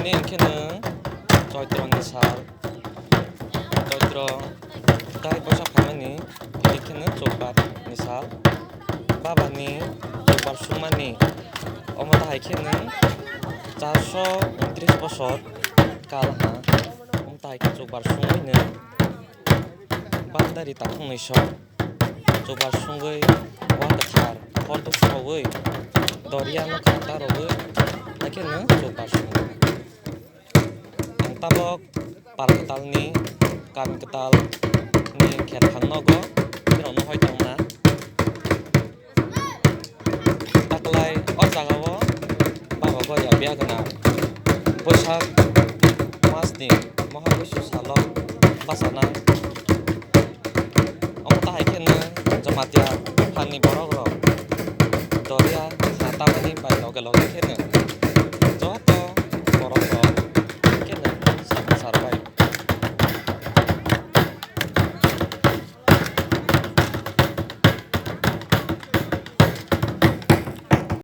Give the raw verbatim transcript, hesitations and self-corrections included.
Hinkhe no Choitro ni sal, Choitro tai bosa phaimani, hinkhe no Chukbar ni sal. Baba ni Chukbar sungmani, omo tahai khe no charso untris bosor kal ha, omo tahai khe Chukbar sungwi no Bandari takhuk nwi sok Chukbar sungwi wa kwthar hor duk saui, doria no kha ta rogwi, hakhe no Chukbar sungwi. Ang tabok pal kwtal ni, kami kwtal ni kherphang nogo, borok no hoi tongna. Taklai o jagao baba goria biya gwnang. Boisak mas ni moha buisu salo bachana. Omo tahai khe no Jamatia phan ni borok rok